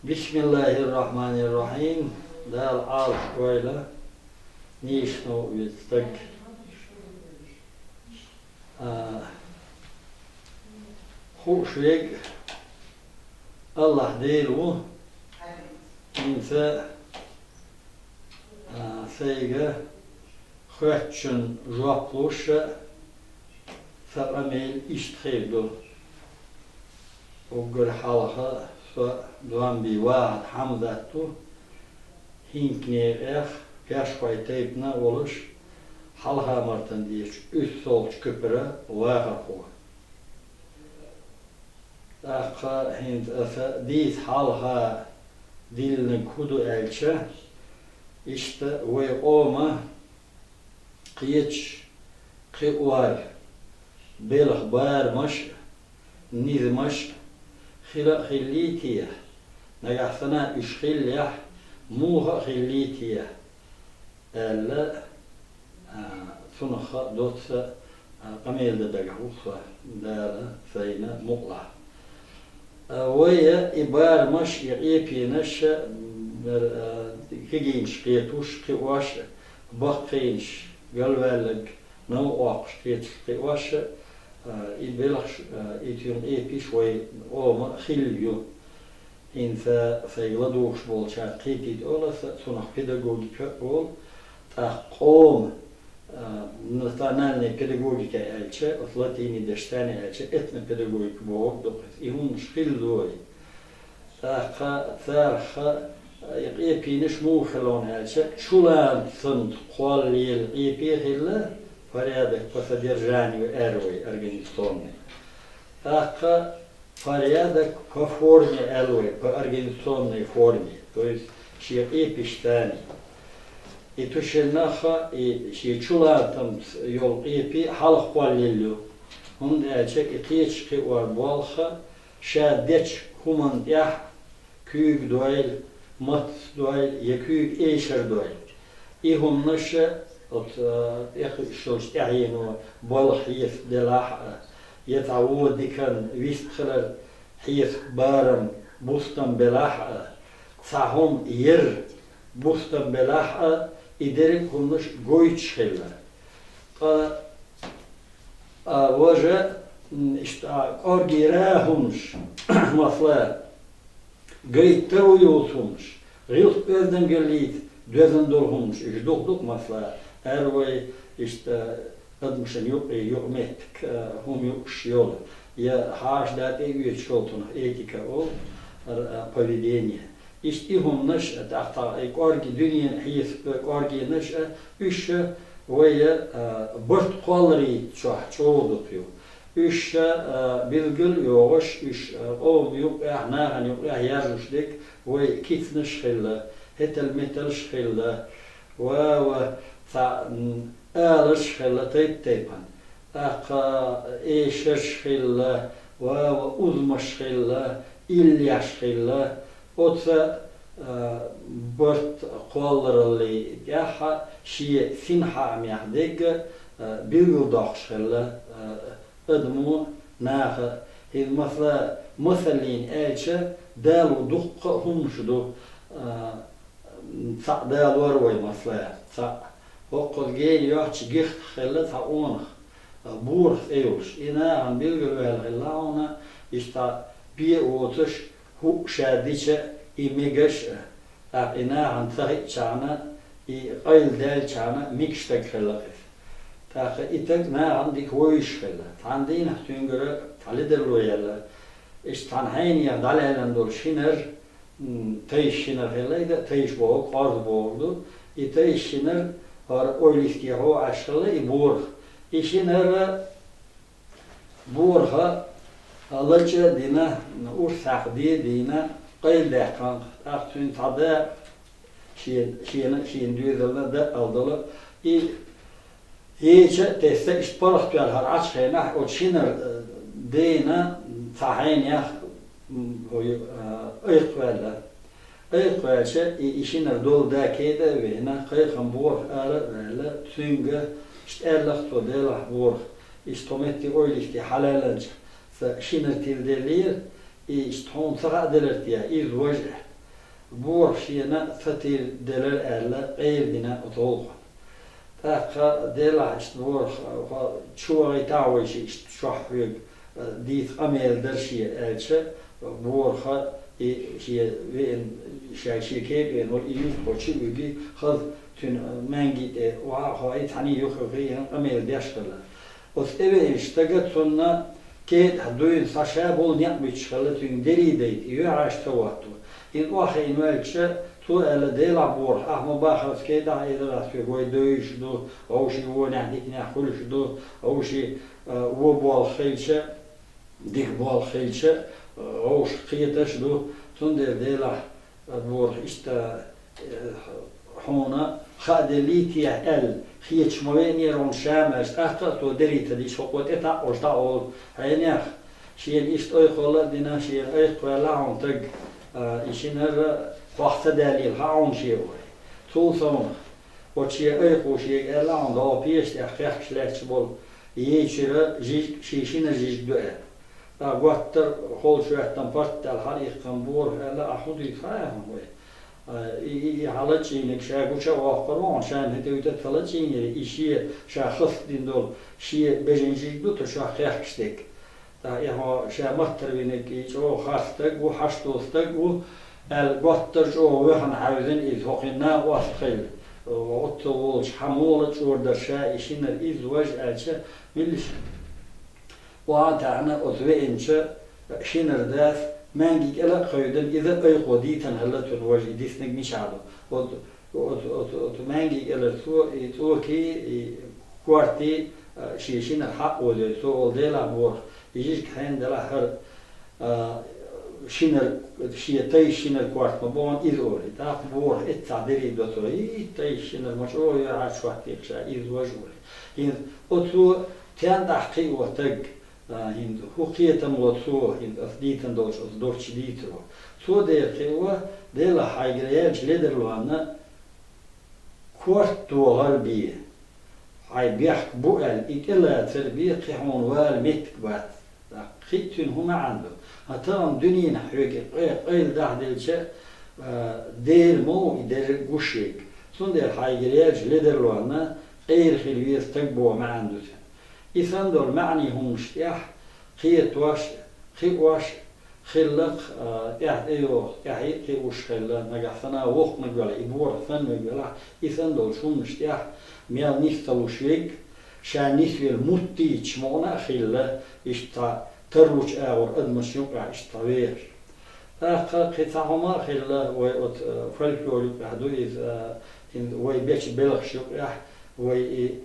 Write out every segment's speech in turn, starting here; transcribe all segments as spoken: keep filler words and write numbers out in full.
Бисмиллахир-рахманир-рахим. Дала Ӏалаш ойла, нийса новкъа веза стаг. А, хууш вега Аллахь Дела ву, хӀинца, а, сайга хоьттучун жоп луш а, са къамел иштта хир ду. Уггар хьалха со Домбий Вахьат Хьамзат ву, хӀинкан некъех, Пешхой тайпана волаш, Хьалха-Мартан дийрачу уьссалгӀачу куьпара вахархо. ТӀаккха хӀинца аса дийца хьалха диллинарг хӀун ду аьлча, иштта вай къома кхечу кхиор, белхан барамаш а, низамаш а хила а хиллий те, нагахь санна уьш хиллехь, муха а хиллий те аьлла, а, цунах а доцца, а, къамел дан дагахь ву со, Дала сайна мукъалахь. А, вай и барамаш, и къепенаш, м, а, кегийнаш кхетуш, кхиош, баккхийнаш галваьлларг новкъа Ӏоккхуш кхеташ кхиош, а, и белхаш, а, и цуьнан къепаш вай къома хилла ю. ХӀинца сайга ладугӀуш болчарна кхетийта олу аса, цунах педагогика а олу, тӀаккха къома, а, национальная педагогика аьлча, оцу латинийн дешнашца аьлча, этнопедагогика бохург ду-кх иза. И хӀуманаш хилла ду вай. ТӀаккха царах, а, и къепенаш муха хилла аьлча, чулацамца кхоллаелла къепе хилла, порядок по содержанию аьлла вай, организационный. ТӀаккха порядок по форме аьлла вай, по организационной форме, то есть шен къепаш царна. И тушеннаха, и шен чулацамца йолу къепе хьалха кхоллаелла ю, хӀунда аьлча и кхечу кхиор болх ша дечу хӀуманна тӀехь куьйга дойла, маттаца дойла я куьйга эшар дойла. И хӀуманаш оцу, а, тӀекхуьуш йолчу тӀаьхьено балха хьесап делахь а, я цхьа вон диканна вистхилар хьесап барам, бустам белахь а, цхьа хӀума яр бустам белахь а, и дерриг а хӀуманаш гойтуш хилла. Ткъа, а, важа, м, иштта, а, кӀоргера хӀуманаш, масала, гайта тар ву йоцу хӀуманаш, гӀиллакх-оьздангаллица доьзна долу хӀуманаш, уьш дукха ду-кх, масала, аьлла вай, иштта, адамашна юкъе, юкъаметтиг, а, хӀума юуш йолу, я хьаша датӀе а оьцуш йолу цунах этика олу, а, поведение. Иштта и хӀуманаш а, тӀаккха и кӀорги дуьненан хьесап кӀоргенаш а, уьш а вай, а, барт кхолларий чохь чӀогӀа дукха ю. Уьш, а, билгал а йогӀуш, уьш, а, къоман юкъехь, нахана юкъехь яржуш дерг вай кицанаш а хилла, хӀетал-металш а хилла, ва, ва, цхьа, м, аларш а хилла тайп-тайпана, тӀаккха эшарш а хилла, ва, ва, узамаш а хилла, иллеш а хилла. Оцу, а, барт кхоллараллий тӀехь шен синхьаамехь дерг а, а, билгалдоккхуш хилла, а, адамо, наха. ХӀинца масала, масаллин аьлча, дало дуккха а хӀуманаш ду, а, цхьаъ далор вай, масала, цхьаъ. ХӀокхуза гена йоцчу гихтах хилла цхьа къонах, а, Борах цӀе йолуш. И нахана билгалваьлла хилла хьуна, иштта бен а воцуш, хӀуъа ша дича, и мегаш а, тӀаккха и нахана ца хиъчахьана, и къайладаьллачхьана мегаш стаг хилла-кх иза. ТӀаккха и стаг нахана дика вевзаш хилла. Цхьана дийнахь цуьнгара цхьа ледарло яьлла. Иштта цхьана хьенех дӀалаьллина долу шинар, м, тайша шинар хилла, и дан а тайша бохург къорза бохург ду. И тайша шинар хӀара ойлисте хьо Ӏаш хилла и Борах. И шинара Бораха лачкъа а дина, урс хьаькхна де а дина, къайладаьккхина, тӀаккха цуьнан цхьа да шен, шена, шена доьзална да а алдала, и еча а тесна, иштта паргӀат тоьлла хӀара Ӏачу хенахь, оцу шинара, э, дена цхьа хьенех, м, хӀу ю-, э, айкхваьлла. Айкхваьлча, и, и шинара долу да кеда а вена, кхайкхам Бораха ара а ваьлла, цуьнга иштта аьлла-кх цо: «Делахь, Бораха, иштта тхо метте ойлисте хьалаьлланча, сан шинар тиладеллера, и иштта хьуна ца хааделира те, иза важа?» Борах шена ца тир делар аьлла, къера дина оцу гӀуллакхана. ТӀаккха делахь иштта борах, хьо чу вахийтахьа вай ши иштта чохь хьоьга, дийца къамел дара шен аьлча, бораха и шен веана, ша шен кепе веана вара, и юьзза хьо чу уьгий, хаза цуьнан маьнги тӀе охьа а хьо, и цхьаьний юха-юха ян къамел деш хилла. Оцу тӀевеанчу стага цунна кетӀахь дуьйна схьа ша болу некъ буьтуш хилла, цуьнга дерриг дайта, и юьхьӀаьржа ца хӀотто. ХӀинца охьахиъна ваьлча, цо аьлла, делахь борах, ахь ма бахара, оцу кетӀахь а эзар ас соьга, вай девзаш ду, вовшийн вонехь диканехь хуьлуш ду, вовшийн, а, вон болх хилча, дика болх хилча, а, вовшах кхеташ ду, цундела делахь, а, борах иштта, э, хьуна хааделлий те аьлла, хеташ ма веанера хьуна ша, аьлча, тӀаккха а цо дерриг ца дича, хӀокхо тӀетаӀ а волуш дӀаолу хьенех. Шена иштта айкхалла а дина, шена айкхваьлла хьуна стаг, а, и шинара хьох ца далийла хаьа хьуна шен вай. Цул совнаха, оцу шен айкхо шега аьлла хьуна, дӀо пеша тӀехь кхехкаш лаьтташ болу ейчуьра жижиг, шен шинара жижиг ду аьлла. ТӀаккха готтар холчу хӀоьттина паргӀат даьлла хьалаиккхина борах аьлла, ахь хӀун дуьйцу хаьа хьуна вай? А, и, и, и хьан лачкъийнарг ша гуча а воккхур ву хьуна, ша хӀетта а ца лачкъийнера, и шен, ша хаза дина долу, шен бежана жижиг ду тхан чохь кхехкаш дерг. ТӀаккха и хьо ша маттара винарг, и чӀогӀа харц стаг ву, хьашт долу стаг ву, аьлла, готтар чӀогӀа вехна хьаьвзина иза, хӀокхуьнан накъост хилла. Оццул волчу хьан муха чӀор дара ша и шинара изза, важа аьлча, милла ша? Охьа а таьӀна оцу веанчу шинара дас маьнги кӀела а кхевдина, иза айкхо дийцина хилла цунна, важа, и диснарг мичахь ду. Оцу, оцу, оцу, оцу маьнги кӀелара цо и цӀокий, и кортий, а, шен шинара хьакъ волийра. Цо олу, делахь борах, и жижиг хьенан делахь хӀара, а, шинара, шен тайша шинара корта ма боху иза олий. ТӀаккха борах эццахь дерриг до цо: и тайша шинара ма чӀогӀа юьхьӀаьржа хӀоттийра ша, изза, важа олий. ХӀинца оцо тендахь кхио стаг, а, хӀинца хӀун кхетам ло цо, хӀинца ас дийцина долчу оцу дурчу дийцаро. Цо дера кхио, делахь хьайгара яьллачу ледарлонна корта догӀар бен, хьайн бехк бу аьлла, и тӀелацар бен, кхин хьуна вала меттиг бац. ТӀаккха кхин а цуьнан хӀун маьӀна ду? Хьан тахана дуьненахь хьоьга къе-, къайладахьа делча, а, дера ма ву и дерриг а гуш ерг. Цундела хьайгара яьллачу ледарлонна къера хила веза стаг боху маьӀна ду цуьнан. И санна долу маьӀний хӀуманаш тӀехь кхетош, кхиош хилла-кх, а, тӀаьхьа тӀейогӀуш, тӀаьхьа а кхиош хилла, нагахь санна воккханиг велахь, и борах санна мега велахь, и санна долчу хӀуманаш тӀехь мел нис ца луш верг, ша нисвелла муттийча мукъана а хилла, иштта цхьа тарручу агӀор адамашна юкъахь иштта цхьа вехаш. ТӀаккха кхин цхьа хӀума а хилла, вай оцу, а, фольклор юкъахь ду иза, а, хӀинца вай бечу белхаш юкъахь, вай и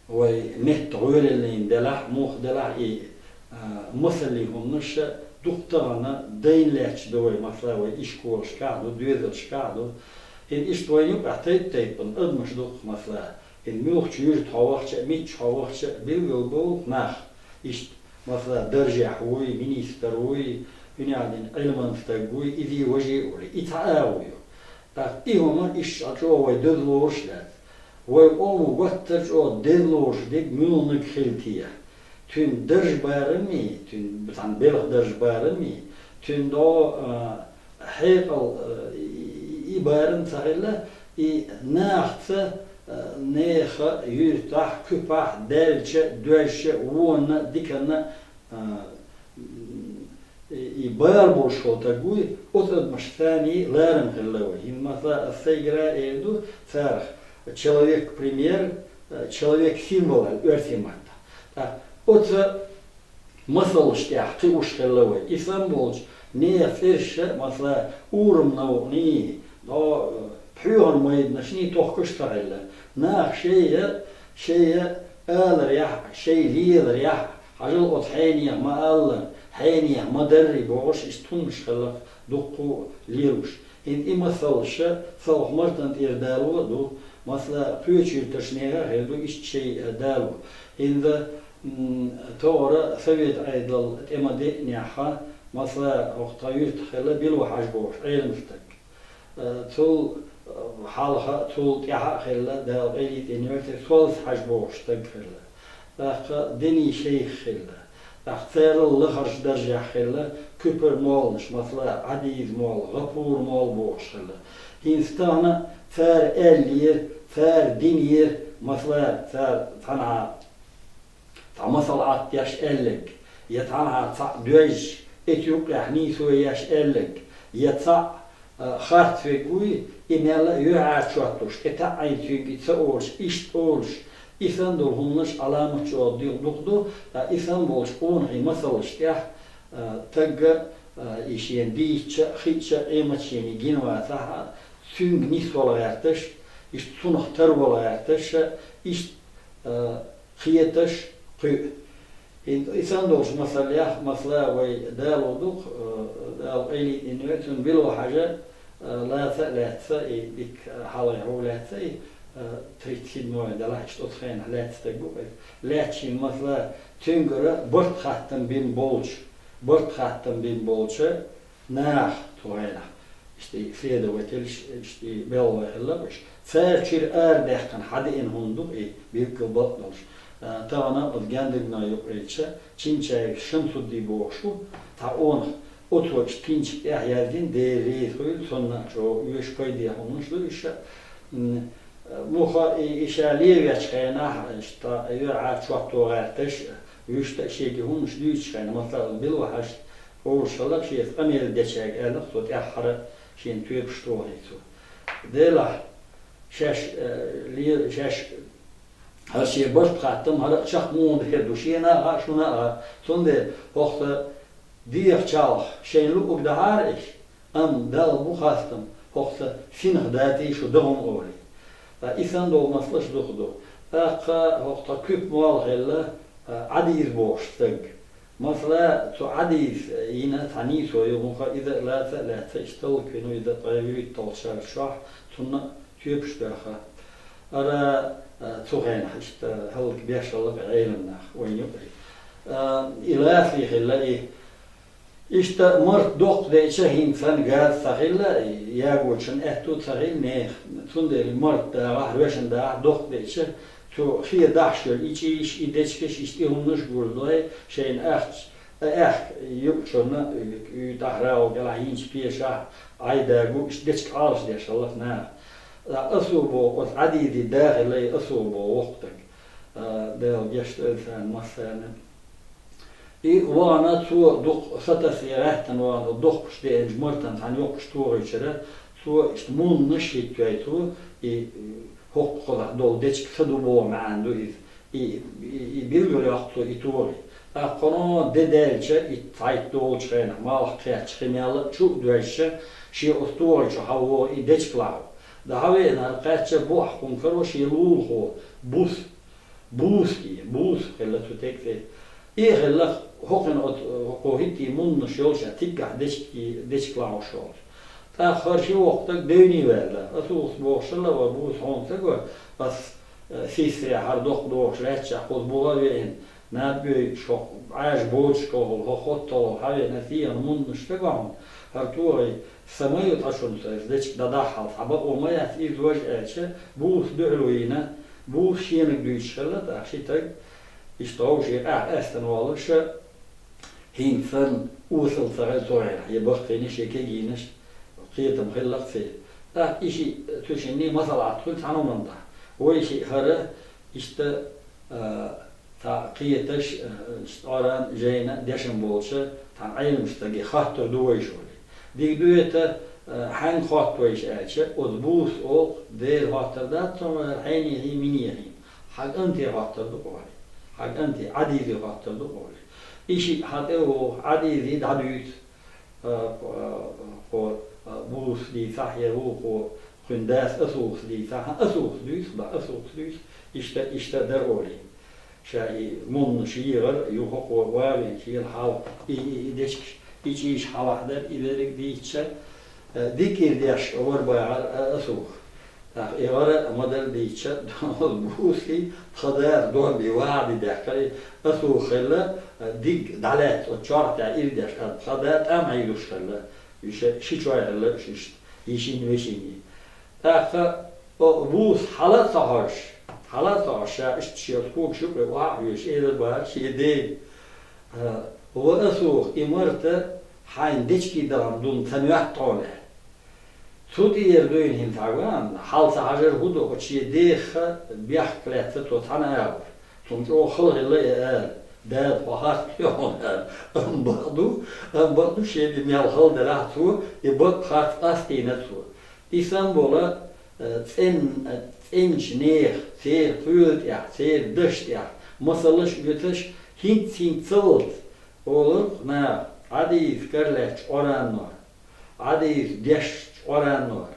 вай меттан гӀоьллина делахь, муха делахь и, а, масаллин хӀуманаш дукха тахана дайна лаьтташ ду вай, масала, вай ишколашкахь а ду, доьзалшкахь а ду. ХӀинца иштта вайна юкъахь тайп-тайпана адамаш ду-кх, масала, хӀинца муьлххачу юьрта хьо вахча а, мичча хьо вахча а, билггал бовлу-кх нах. Иштта, масала, даржехь вуй, министр вуй, хӀун аьлла дина, Ӏилман стаг вуй, изий, важий олий, и цхьа агӀо ю. ТӀаккха и хӀума иштта чӀогӀа вай доза лоруш дац. Вай къомо готтар чӀогӀа деза лоруш дерг муьлханиг хила те? Цуьнан дарж бараммий, цуьнан цхьана белхан дарж бараммий, цуьнан догӀу, а, хьекъал, а, и, и, и барам ца хилла, и нахаца, а, нехан юьртахь, куьпахь, даьлча, доьжча, вонна, диканна, а, и, и бала болуш волу стаг вуй, оцу адамашца цхьаьний ларам хилла вай. ХӀинца, масала, ас сайгара а эр ду царах: человек-пример, э, человек-символ аьлла оьрсийн маттахь. ТӀаккха оцу масалаш тӀехь кхиош хилла вай. И санна болчу нехан цӀераш а, масала, урамнавкъаний, дӀо, э, пхьоьхар майданашний тохкуш ца хилла. Наха шайна, шайна аларехь, шайна леларехь, хьажал, оцу хьенех ма-аллара, хьенех ма-дарра бохуш, иштта хӀуманаш хилла-кх дуккха лелош. ХӀинца и масалш а Салха-Мартан тӀера дало а ду, масала, кхечу юьртарчу нехан а хир ду иштта шайн, э, дало. ХӀинца, м, тохара совет Ӏедал тӀе ма деънехь, масала, хӀокху тхан юьртахь хилла Било-Хьаьжа бохуш Ӏелам стаг. Э, цул, э, хьалха а, цул тӀаьхьа а хилла, Дала къайле цӀена йойла церан, Солс-Хьаьжа бохуш стаг хилла. ТӀаккха Дени-шайх хилла. ТӀаккха царал лахарча даржехь хилла куьпара молланаш, масала, Ӏадийза молла, ГӀапура молла бохуш хилла. ХӀинца тахана цара аьллера, цара динера, масала, цара цхьанхьа цхьа масал Ӏаттеш аьлларг, я цхьанхьа цхьаъ доьжча, эца юккъехь нийсо еш аьлларг, я цхьаъ, а, харц верг вуй, и мелла а юьхьӀаьржа чот луш, тӀетаьӀӀина цуьнга и ца олуш, иштта олуш, и санна долу хӀуманаш Ӏаламат чӀогӀа дих дукха ду, ткъа и санна болчу къонахий масалаш тӀехь, а, тагга, а, и шена дийцча а, хиъча а, къемат шена гина вацахь а, цуьнга нисвала гӀерташ, иштта цунах тарвала гӀерташ, иштта, а, кхеташ кхуьу. И, и санна долчу масаллех, масала, вай дало дукха, э, Дала къайле дина вай, цунна било хьажа, э, лаца а лаьцна, и дика хьалхе хьо лаьцна, и, э, тридцать седьмой делахь, иштта оцу хенахь лаьцна стаг бу-кх иза. Лаьцна шена, масала, цуьнгара барт хаттам бина болчу, барт хаттам бина болчу, наха цу хенахь, иштта и следовательш, иштта и белхалой хилла уьш. Цара чуьра арадаьккхина хьадеана хӀума ду и, билггал бакъ долуш. А, тахана оцу Гендаганой юкъа хилча, Чинчаев Шамсудди бохуш ву, цхьа къонах, оцо иштта кхинчиг тӀехь яздина, Дела реза хуьлда, цунна а чӀогӀа оьшу пайде хӀуманаш ду уьш. М, муха и, и ша левечу хенахь, иштта юьхьӀаьржа чотто гӀерташ, вуьшта а шега хӀуманаш дуьйцучу хенахь, масала, билла хьажа, олуш хилла, шеца къамел дечаьрга аьлла, цо тӀаьххьара шена тоьпаш тохий цо. Делахь, шаьш, э, ле-, шаьш, хӀара шен барт хаттам, хӀара а чекх муха дер ду, шена а хаьа, шуна а хаьа. Цундела хӀокху сан дехачалха шайна луъург дахьара иш, амма Далла бу хастам, хӀокху сан синах даций шу дан хӀума олий. Ткъа и санна долу масалаш дукха ду. ТӀаккха хӀокху тхан куьпа молла хилла, а, Ӏадийза бохуш стаг. Масала, цу Ӏадийза йина цхьа нийсо ю, муха иза а лаца а лаьцна, иштта таллаквина ву иза ткъе вуьрхӀитталгӀачу шарчохь, цунна а тоьпаш доьхна. Ара, а, цу хенахь иштта хӀаллакбеш хилла-кх Ӏелам нах, вайна юкъахь. А, и лаций хилла и. Иштта март доккха деача, хӀинца санна газ ца хилла, ягочун аьтту ца хилла нехан. Цундела март дагӀахь, вешан дагӀахь доккха деача, цо хе дахьаш йолу и чӀийш, и дечигаш, иштта и хӀуманаш гурзой, шайна ахча, а, аьхка юучунна, уьйтӀахь рагӀу кӀелахь йинчу пешахь, Ӏай дагу, иштта дечиг Ӏалаш деш хилла-кх наха. Ткъа Асу боху оцу Ӏадийзи да хилла и Асу боху воккха стаг. А, Дала гечдойла царна массарна. И вахана цо дукха сатассе гӀаьттина вахана, дохкуш деанчу мартан цхьаьна йоккхуш тогӀийчара, цо иштта муннаш хӀиттавой цо, и, и хӀокху кхузахь долу дечиг са ду боху маьӀна ду иза. И, и, и билггал йоккху цо и тогӀий. ТӀаккха кхуно де даьлча, и цхьайтта долучу хенахь, малх кхетча, хи мелла а чу а доьжча, шен оцу тогӀий чу хьан вогӀу и дечиг лахьу. ДӀахьавеана хӀара кхаьчча, бохь кхункаро шен лулахо, бус, Бус и, бус хилла цу текце. И хилла хӀокхуьнан оцу, хӀокху хӀиттий муннаш йолуш, циггахь дечки-, дечка лахьуш йолуш. ТӀаккха хӀара ши воккха стаг девний ваьлла. Аса вукхус бохуш хилла, ва бус хьуна стаг вара, ас, э, сисре хьара доккха дохуш лаьттачехь кхуза буха а веана, наб йойуш хӀокху Ӏаьржа боцуш кохула, хӀокху хотталгӀа хьавеана, ас йиъана муннаш стаг вахьуна, хӀара тогӀий Са ма ю цкъа шуна, со иза дечка дӀадахьалц, хьан бакъо ма яц иза важа аьлча, бус дуьхьало йина, бус шенаг дуьйцуш хилла, тӀаккха ши стаг, иштта вовшийн къаьхьа къаьстина волуш, хӀинца санна осал ца хилла цу хенахь, я баккхийнаш, я кегийнаш, кхетам хилла-кх церан. ТӀаккха и шиъ цу шинне масал Ӏатта хуьлу цхьана хӀуманна тӀехь. Вай шиъ хӀара, Иштта, а, цхьа кхеташ, а, Къуръан, жайна дешна болчу цхьана Ӏеламчу стаге хаттар ду вайша олий. Дика ду это, а, хьаьнга хотту вайша аьлча, оцу бусо олу-кх, Дела хоттар дац цунна, хьенехий, минехий. Хьан кӀанте хоттар ду-кх олий. Хьан кӀанте, Ӏадийзе хоттар ду-кх олий. И шиъ хьан тӀе а вогӀу, Ӏадийзе дӀадуьйцу. А, кхо, а, кхо, а, бус дийцахь, я вукхо кхуьнан дас Асухас дийцахь, Асухас дуьйцу, да, Асухас дуьйцу, иштта, иштта дара олий. Ша и муннаш йийгӀар, юха кхо вавен шийла хьал, и, и, и дечкаш, и чӀийш хьалахь дара, и дерриг дийцча, а, дика ира деш вара бахьара, а, Асух. ТӀаккха и гӀара а ма-дарра дийцча, бусий тхан дас дом бен вахьа даьккхира, и Асух хилла, диг дӀалаьцна оцу чохь тӀехь ира деш, тхан да тӀам хьийзуш хилла, уьш ши чой хилла уьш иштта, йишин, вешин. ТӀаккха о, бус хьала а ца хьожуш, хьала а ца хьожуш, ша иштта шен оцу когаш юкъе охьа а хьоьжуш, элира бахьара шен дега. Э, ва асух и марта хьайн дечки дахана дун ца моьтту хьо ле. Цу тӀера дуйна хӀинца хьаган, хьал ца хьажар хӀу ду, оцу шен деха бехк лаьцна цо цхьаьна агӀор. Цунна чӀогӀа хала хилла и ала. Дада, хьо харц хьо аьлла. Амма бакъ ду, амма бакъ ду, шен де мел хала делахь цо, и бакъ харц къастийна цо. И санна болу, э, цӀен-, э, цӀеначу нехан, церан кхоьла тӀехь, церан дашна тӀехь, масалш а оьцуш, хӀинцца-хӀинцца ца воллу, олура наха, Ӏадийца кара лаьтташ Къуръанор, Ӏадийца дешча Къуръанор,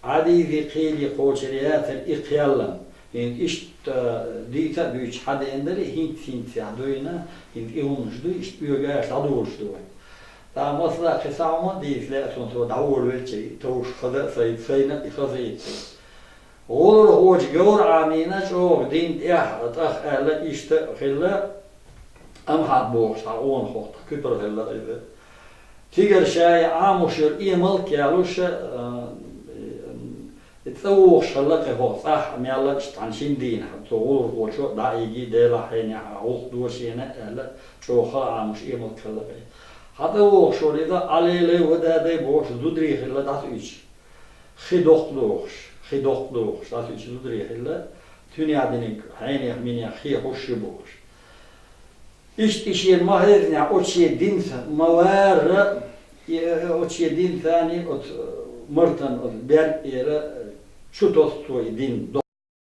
Ӏадийций кхеле кхочур яцара и кхеллам. ХӀинца иштта дийца а дуьйцуш хьадеана дара, хӀинцца-хӀинццехь дуйна, хӀинца и хӀуманаш ду, иштта оьгаш дӀадолуш ду вайн. ТӀаккха масала кхин схьа хӀума а дийца лаьа суна, цо дӀаволавелча, и товш хаза а сайца, сайна а и хаза а йицца. ГӀуллакхочу говр Ӏамийна чӀогӀа дин тӀехь а, тӀах аьлла, иштта а хилла, Амхьаб бохуш цхьа къонах хӀокху тхан куьпара хилла иза. Цигара ша и Ӏамош йолу эмалк а ялуш, а, и цӀа вогӀуш хилла кхин хӀокху цӀахь мелла а цхьана шина дийнахь, цу гӀуллакхочо дӀа а йигий, Делахь хьенехь а гӀуллакх до шена аьлла, чӀогӀа хала Ӏамош эмалк хилла кхин. Хьан тӀе вогӀуш волу иза, Ӏалелай ва дадай бохуш зударий хилла дӀасуьйцуш. Хи доккха дохуш, хи доккха дохуш, дӀасуьйцуш зударий хилла, цуьнан диниг хьенех-минех хи хьуш ю бохуш. Иштта и шена ма хезнехь, оцу шен динца ма варра, и, оцу шен динца царний оцу мартан оцу берг а тӀера чу тосу цо и дин.